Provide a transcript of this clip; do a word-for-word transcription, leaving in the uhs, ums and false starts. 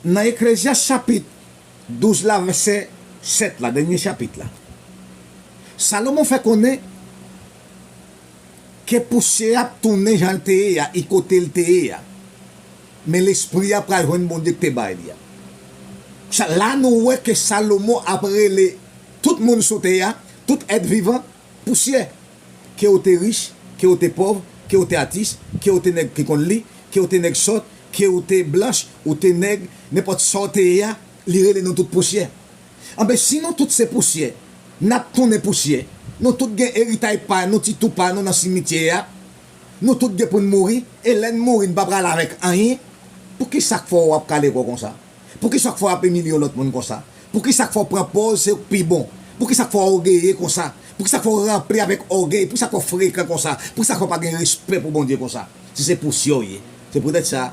Nan Eklezyas chapit douz la, vèsè sèt la, dènye chapit la, Salomon fè konnen ke pousyè a ap tounen jan l te ye a, e kote l te ye a. Men lespri a pral jwenn Bondye ki te bay li a. Sa, la nou wè ke Salomon ap rele tout moun sou tè a, tout èt vivan, pousyè. Ke w te rich, ke w te pòv, ke w te atis, ke w te nèg ki konn li, ke w te nèg sòt, ke w te blanch, ou te nèg, nenpòt sa w te ye a, li rele nou tout pousyè. Anben, si nou tout se pousyè, n ap tounen pousyè. Nou tout gen eritay pa nou, ti tou pa nou nan simityè a. Nou tout gen pou n mouri, e lè n mouri, n pa pral avèk anyen. Poukisa k fè w ap kale kò w konsa? Poukisa k fè w ap imilye yon lòt moun konsa? Poukisa k fè w pran pòz se ou k pi bon? Poukisa k fè w ògeye konsa? Poukisa k fè w ranpli avèk ògèy? Poukisa k fè w frekan konsa? Poukisa k fè w pa gen respè pou Bondye konsa? Si se pousyè w ye. Se poutèt sa,